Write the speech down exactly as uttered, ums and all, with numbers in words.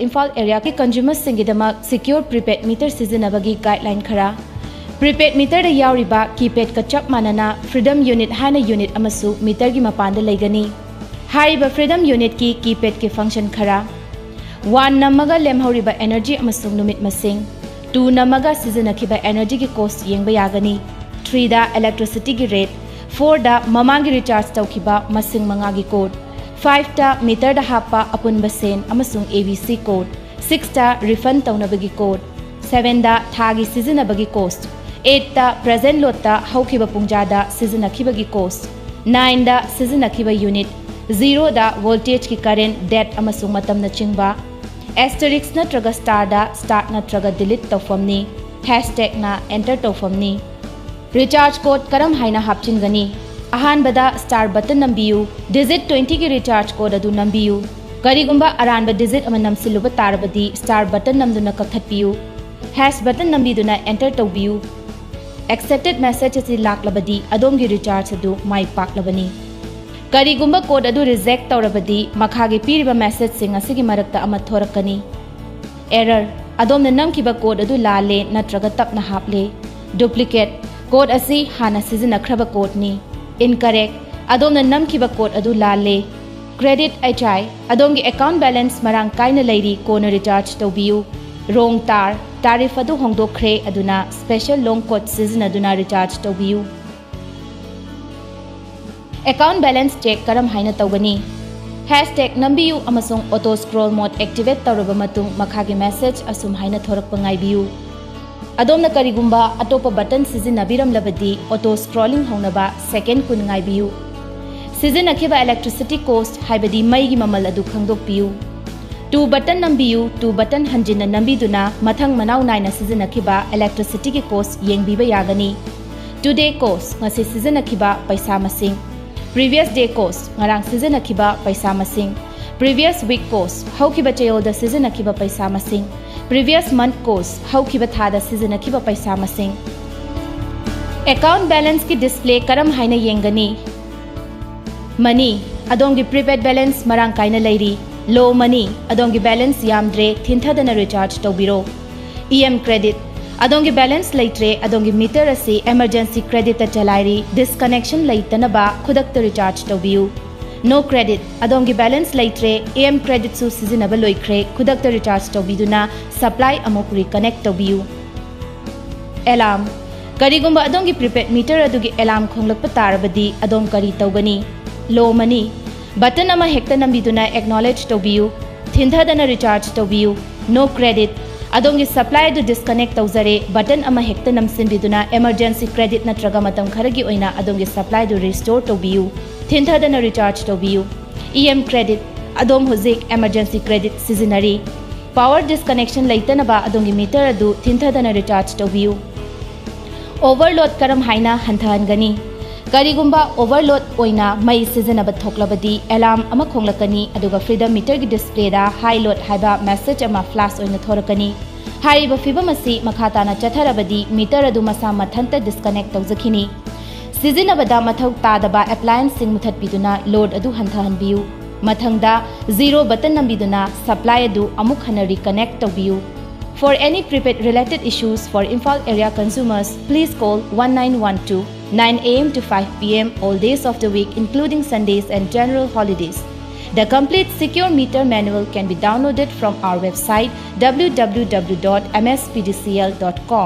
Imphal ꯑꯦꯔꯤꯌꯥꯒꯤ ꯀꯟꯖꯨꯃꯔꯁꯤꯡꯒꯤꯗꯃꯛ secure prepaid metre ꯁꯤꯖꯤꯟꯅꯕꯒꯤ guideline ꯈꯔ꯫ Prepaid ꯃꯤꯇꯔꯗ ꯌꯥꯎꯔꯤꯕ ꯀꯤꯄꯦꯗꯀ ꯆꯞ ꯃꯥꯟꯅꯅ ꯐ꯭ꯔꯤꯗꯝ ꯌꯨꯅꯤꯠ ꯍꯥꯏꯅ ꯌꯨꯅꯤꯠ ꯑꯃꯁꯨ ꯃꯤꯇꯔꯒꯤ ꯃꯄꯥꯟꯗ ꯂꯩꯒꯅꯤ꯫ ꯍꯥꯏꯔꯤꯕ ꯐ꯭ꯔꯤꯗꯝ ꯌꯨꯅꯤꯠꯀꯤ ꯀꯤꯄꯦꯗꯀꯤ ꯐꯪꯁꯟ ꯈꯔ: ꯋꯥꯟ ꯅꯝꯃꯒ ꯂꯦꯝꯍꯧꯔꯤꯕ ꯑꯦꯅꯔꯖꯤ ꯑꯃꯁꯨꯡ ꯅꯨꯃꯤꯠ ꯃꯁꯤꯡ, ꯇꯨ ꯅꯝꯃꯒ ꯁꯤꯖꯤꯟꯅꯈꯤꯕ ꯑꯦꯅꯔꯖꯤꯒꯤ ꯀꯣꯁ ꯌꯦꯡꯕ ꯌꯥꯒꯅꯤ, ꯊ꯭ꯔꯤꯗ ꯏꯂꯦꯛꯇ꯭ꯔꯤꯁꯤꯇꯤꯒꯤ ꯔꯦꯠ, ꯐꯣꯔꯗ ꯃꯃꯥꯡꯒꯤ ꯔꯤꯆꯥꯔꯖ ꯇꯧꯈꯤꯕ ꯃꯁꯤꯡ ꯃꯉꯥꯒꯤ ꯀꯣꯗ, ꯐꯥꯏꯚꯇ ꯃꯤꯇꯔꯗ ꯍꯥꯞꯄ ꯑꯄꯨꯟꯕ ꯁꯦꯟ ꯑꯃꯁꯨꯡ ꯑꯦ ꯕꯤ ꯁꯤ ꯀꯣꯗ, ꯁꯤꯛꯁꯇ ꯔꯤꯐꯟ ꯇꯧꯅꯕꯒꯤ ꯀꯣꯗ, ꯁꯚꯦꯟꯗ ꯊꯥꯒꯤ ꯁꯤꯖꯤꯟꯅꯕꯒꯤ ꯀꯣꯁ, ꯑꯩꯠꯇ ꯄ꯭ꯔꯦꯖꯦꯟ ꯂꯣꯗꯇ ꯍꯧꯈꯤꯕ ꯄꯨꯡꯖꯥꯗ ꯁꯤꯖꯤꯟꯅꯈꯤꯕꯒꯤ ꯀꯣꯁ, ꯅꯥꯏꯟꯗ ꯁꯤꯖꯤꯟꯅꯈꯤꯕ ꯌꯨꯅꯤꯠ, ꯖꯤꯔꯣꯗ ꯚꯣꯜꯇꯦꯖꯀꯤ ꯀꯔꯦꯟ, ꯗꯦꯠ ꯑꯃꯁꯨꯡ ꯃꯇꯝꯅꯆꯤꯡꯕ, ꯑꯦꯁꯇꯔꯤꯛꯁ ꯅꯠꯇ꯭ꯔꯒ ꯁ꯭ꯇꯥꯔꯗ ꯁ꯭ꯇꯥꯔꯠ ꯅꯠꯇ꯭ꯔꯒ ꯗꯤꯂꯤꯠ ꯇꯧꯐꯝꯅꯤ, ꯍꯦꯁꯇꯦꯒꯅ ꯑꯦꯟꯇꯔ ꯇꯧꯐꯝꯅꯤ꯫ ꯔꯤꯆꯥꯔꯖ ꯀꯣꯗ ꯀꯔꯝ ꯍꯥꯏꯅ ꯍꯥꯞꯆꯤꯟꯒꯅꯤ? ꯑꯍꯥꯟꯕꯗ ꯁ꯭ꯇꯥꯔ ꯕꯇꯟ ꯅꯝꯕꯤꯌꯨ꯫ ꯗꯤꯖꯤꯠ ꯇ꯭ꯋꯦꯟꯇꯤꯒꯤ ꯔꯤꯆꯥꯔꯖ ꯀꯣꯗ ꯑꯗꯨ ꯅꯝꯕꯤꯌꯨ꯫ ꯀꯔꯤꯒꯨꯝꯕ ꯑꯔꯥꯟꯕ ꯗꯤꯖꯤꯠ ꯑꯃ ꯅꯝꯁꯤꯜꯂꯨꯕ ꯇꯥꯔꯕꯗꯤ, ꯁ꯭ꯇꯥꯔ ꯕꯇꯟ ꯅꯝꯗꯨꯅ ꯀꯛꯊꯠꯄꯤꯌꯨ꯫ ꯍꯦꯁ ꯕꯇꯟ ꯅꯝꯕꯤꯗꯨꯅ ꯑꯦꯟꯇꯔ ꯇꯧꯕꯤꯌꯨ꯫ ꯑꯦꯛꯁꯦꯞꯇꯦꯗ ꯃꯦꯁꯦꯖ ꯑꯁꯤ ꯂꯥꯛꯂꯕꯗꯤ, ꯑꯗꯣꯝꯒꯤ ꯔꯤꯆꯥꯔꯖ ꯑꯗꯨ ꯃꯥꯏ ꯄꯥꯛꯂꯕꯅꯤ꯫ ꯀꯔꯤꯒꯨꯝꯕ ꯀꯣꯗ ꯑꯗꯨ ꯔꯤꯖꯦꯛ ꯇꯧꯔꯕꯗꯤ, ꯃꯈꯥꯒꯤ ꯄꯤꯔꯤꯕ ꯃꯦꯁꯦꯖꯁꯤꯡ ꯑꯁꯤꯒꯤ ꯃꯔꯛꯇ ꯑꯃ ꯊꯣꯔꯛꯀꯅꯤ: ꯑꯦꯔꯔ: ꯑꯗꯣꯝꯅ ꯅꯝꯈꯤꯕ ꯀꯣꯗ ꯑꯗꯨ ꯂꯥꯜꯂꯦ ꯅꯠꯇ꯭ꯔꯒ ꯇꯞꯅ ꯍꯥꯞꯂꯦ꯫ ꯗꯨꯄ꯭ꯂꯤꯀꯦꯠ: ꯀꯣꯗ ꯑꯁꯤ ꯍꯥꯟꯅ ꯁꯤꯖꯤꯟꯅꯈ꯭ꯔꯕ ꯀꯣꯗꯅꯤ꯫ ꯏꯟꯀꯔꯦꯛ: ꯑꯗꯣꯝꯅ ꯅꯝꯈꯤꯕ ꯀꯣꯗ ꯑꯗꯨ ꯂꯥꯜꯂꯦ꯫ ꯀ꯭ꯔꯦꯗꯤꯠ ꯑꯩꯆ ꯑꯥꯏ: ꯑꯗꯣꯝꯒꯤ ꯑꯦꯀꯥꯎꯟ ꯕꯦꯂꯦꯟꯁ ꯃꯔꯥꯡ ꯀꯥꯏꯅ ꯂꯩꯔꯤ, ꯀꯣꯟꯅ ꯔꯤꯆꯥꯔꯖ ꯇꯧꯕꯤꯌꯨ꯫ ꯔꯣꯡ ꯇꯥꯔ: ꯇꯥꯔꯤꯐ ꯑꯗꯨ ꯍꯣꯡꯗꯣꯛꯈ꯭ꯔꯦ, ꯑꯗꯨꯅ ꯁ꯭ꯄꯦꯁꯦꯜ ꯂꯣꯡ ꯀꯣꯗ ꯁꯤꯖꯤꯟꯅꯗꯨꯅ ꯔꯤꯆꯥꯔꯖ ꯇꯧꯕꯤꯌꯨ꯫ ꯑꯦꯀꯥꯎꯟ ꯕꯦꯂꯦꯟꯁ ꯆꯦꯛ ꯀꯔꯝ ꯍꯥꯏꯅ ꯇꯧꯒꯅꯤ? ꯍꯦꯁꯇꯦꯒ ꯅꯝꯕꯤꯌꯨ ꯑꯃꯁꯨꯡ ꯑꯣꯇꯣ ꯁ꯭ꯀ꯭ꯔꯣꯜ ꯃꯣꯗ ꯑꯦꯛꯇꯤꯚꯦꯠ ꯇꯧꯔꯕ ꯃꯇꯨꯡ, ꯃꯈꯥꯒꯤ ꯃꯦꯁꯦꯖ ꯑꯁꯨꯝ ꯍꯥꯏꯅ ꯊꯣꯔꯛꯄ ꯉꯥꯏꯕꯤꯌꯨ꯫ ꯑꯗꯣꯝꯅ ꯀꯔꯤꯒꯨꯝꯕ ꯑꯇꯣꯞꯄ ꯕꯇꯟ ꯁꯤꯖꯤꯟꯅꯕꯤꯔꯝꯂꯕꯗꯤ, ꯑꯣꯇꯣ ꯁ꯭ꯀ꯭ꯔꯣꯂꯤꯡ ꯍꯧꯅꯕ ꯁꯦꯀꯦꯟꯗ ꯀꯨꯟ ꯉꯥꯏꯕꯤꯌꯨ꯫ ꯁꯤꯖꯤꯟꯅꯈꯤꯕ ꯏꯂꯦꯛꯇ꯭ꯔꯤꯁꯤꯇꯤ ꯀꯣꯁ, ꯍꯥꯏꯕꯗꯤ ꯃꯩꯒꯤ ꯃꯃꯜ ꯑꯗꯨ ꯈꯪꯗꯣꯛꯄꯤꯌꯨ꯫ ꯇꯨ ꯕꯇꯟ ꯅꯝꯕꯤꯌꯨ꯫ ꯇꯨ ꯕꯇꯟ ꯍꯟꯖꯤꯟꯅ ꯅꯝꯕꯤꯗꯨꯅ ꯃꯊꯪ ꯃꯅꯥꯎ ꯅꯥꯏꯅ ꯁꯤꯖꯤꯟꯅꯈꯤꯕ ꯏꯂꯦꯛꯇ꯭ꯔꯤꯁꯤꯇꯤꯒꯤ ꯀꯣꯁ ꯌꯦꯡꯕꯤꯕ ꯌꯥꯒꯅꯤ꯫ ꯇꯨꯗꯦ ꯀꯣꯁ: ꯉꯁꯤ ꯁꯤꯖꯤꯟꯅꯈꯤꯕ ꯄꯩꯁꯥ ꯃꯁꯤꯡ꯫ ꯄ꯭ꯔꯤꯚꯤꯌꯁ ꯗꯦ ꯀꯣꯁ: ꯉꯔꯥꯡ ꯁꯤꯖꯤꯟꯅꯈꯤꯕ ꯄꯩꯁꯥ ꯃꯁꯤꯡ꯫ ꯄ꯭ꯔꯤꯚꯤꯌꯁ ꯋꯤꯛ ꯀꯣꯁ: ꯍꯧꯈꯤꯕ ꯆꯌꯣꯜꯗ ꯁꯤꯖꯤꯟꯅꯈꯤꯕ ꯄꯩꯁꯥ ꯃꯁꯤꯡ꯫ ꯄ꯭ꯔꯤꯚꯤꯌꯁ ꯃꯟꯊ ꯀꯣꯁ: ꯍꯧꯈꯤꯕ ꯊꯥꯗ ꯁꯤꯖꯤꯟꯅꯈꯤꯕ ꯄꯩꯁꯥ ꯃꯁꯤꯡ꯫ ꯑꯦꯀꯥꯎꯟ ꯕꯦꯂꯦꯟꯁꯀꯤ ꯗꯤꯁꯄ꯭ꯂꯦ ꯀꯔꯝ ꯍꯥꯏꯅ ꯌꯦꯡꯒꯅꯤ? ꯃꯅꯤ: ꯑꯗꯣꯝꯒꯤ ꯄ꯭ꯔꯤꯄꯦꯗ ꯕꯦꯂꯦꯟꯁ ꯃꯔꯥꯡ ꯀꯥꯏꯅ ꯂꯩꯔꯤ꯫ Low money, ꯑꯗꯣꯝꯒꯤ balance ꯌꯥꯝꯗ꯭ꯔꯦ, ꯊꯤꯟꯊꯗꯅ recharge ꯇꯧꯕꯤꯔꯣ꯫ E M credit, ꯑꯗꯣꯝꯒꯤ balance ꯂꯩꯇ꯭ꯔꯦ, ꯑꯗꯣꯝꯒꯤ meter ꯑꯁꯤ emergency creditꯇ ꯆꯂꯥꯏꯔꯤ, disconnection ꯂꯩꯇꯅꯕ ꯈꯨꯗꯛꯇ recharge ꯇꯧꯕꯤꯌꯨ꯫ No credit, ꯑꯗꯣꯝꯒꯤ balance ꯂꯩꯇ꯭ꯔꯦ, E M creditꯁꯨ ꯁꯤꯖꯤꯟꯅꯕ ꯂꯣꯏꯈ꯭ꯔꯦ, ꯈꯨꯗꯛꯇ recharge ꯇꯧꯕꯤꯗꯨꯅ supply ꯑꯃꯨꯛ reconnect ꯇꯧꯕꯤꯌꯨ꯫ Alarm, ꯀꯔꯤꯒꯨꯝꯕ ꯑꯗꯣꯝꯒꯤ prepaid meter ꯑꯗꯨꯒꯤ alarm ꯈꯣꯡꯂꯛꯄ ꯇꯥꯔꯕꯗꯤ ꯑꯗꯣꯝ ꯀꯔꯤ ꯇꯧꯒꯅꯤ? Low money, button ꯑꯃ ꯍꯦꯛꯇ ꯅꯝꯕꯤꯗꯨꯅ acknowledge ꯇꯧꯕꯤꯌꯨ, ꯊꯤꯟꯊꯗꯅ recharge ꯇꯧꯕꯤꯌꯨ꯫ No credit, ꯑꯗꯣꯝꯒꯤ supply ꯑꯗꯨ disconnect ꯇꯧꯖꯔꯦ, button ꯑꯃ ꯍꯦꯛꯇ ꯅꯝꯁꯤꯟꯕꯤꯗꯨꯅ emergency credit ꯅꯠꯇ꯭ꯔꯒ ꯃꯇꯝ ꯈꯔꯒꯤ ꯑꯣꯏꯅ ꯑꯗꯣꯝꯒꯤ supply ꯑꯗꯨ restore ꯇꯧꯕꯤꯌꯨ, ꯊꯤꯟꯊꯗꯅ recharge ꯇꯧꯕꯤꯌꯨ꯫ E M credit, ꯑꯗꯣꯝ ꯍꯧꯖꯤꯛ emergency credit ꯁꯤꯖꯤꯟꯅꯔꯤ꯫ Power disconnection ꯂꯩꯇꯅꯕ ꯑꯗꯣꯝꯒꯤ meter ꯑꯗꯨ ꯊꯤꯟꯊꯗꯅ recharge ꯇꯧꯕꯤꯌꯨ꯫ Overload ꯀꯔꯝ ꯍꯥꯏꯅ ꯍꯟꯊꯍꯟꯒꯅꯤ? ꯀꯔꯤꯒꯨꯝꯕ overload ꯑꯣꯏꯅ ꯃꯩ ꯁꯤꯖꯤꯟꯅꯕ ꯊꯣꯛꯂꯕꯗꯤ alarm ꯑꯃ ꯈꯣꯡꯂꯛꯀꯅꯤ, ꯑꯗꯨꯒ feeder meterꯒꯤ displayꯗ "High load" ꯍꯥꯏꯕ message ꯑꯃ flash ꯑꯣꯏꯅ ꯊꯣꯔꯛꯀꯅꯤ꯫ ꯍꯥꯏꯔꯤꯕ ꯐꯤꯚꯝ ꯑꯁꯤ ꯃꯈꯥ ꯇꯥꯅ ꯆꯠꯊꯔꯕꯗꯤ meter ꯑꯗꯨ ꯃꯁꯥ ꯃꯊꯟꯇ disconnect ꯇꯧꯖꯈꯤꯅꯤ꯫ ꯁꯤꯖꯤꯟꯅꯕꯗ ꯃꯊꯧ ꯇꯥꯗꯕ applianceꯁꯤꯡ ꯃꯨꯊꯠꯄꯤꯗꯨꯅ load ꯑꯗꯨ ꯍꯟꯊꯍꯟꯕꯤꯌꯨ꯫ ꯃꯊꯪꯗ zero button ꯅꯝꯕꯤꯗꯨꯅ supply ꯑꯗꯨ ꯑꯃꯨꯛ ꯍꯟꯅ reconnect ꯇꯧꯕꯤꯌꯨ꯫ For any prepaid related issues for Imphal area consumers, please call one nine one two, nine A M to five P M, all days of the week, including Sundays and general holidays. The complete secure meter manual can be downloaded from our website, W W W dot M S P D C L dot com.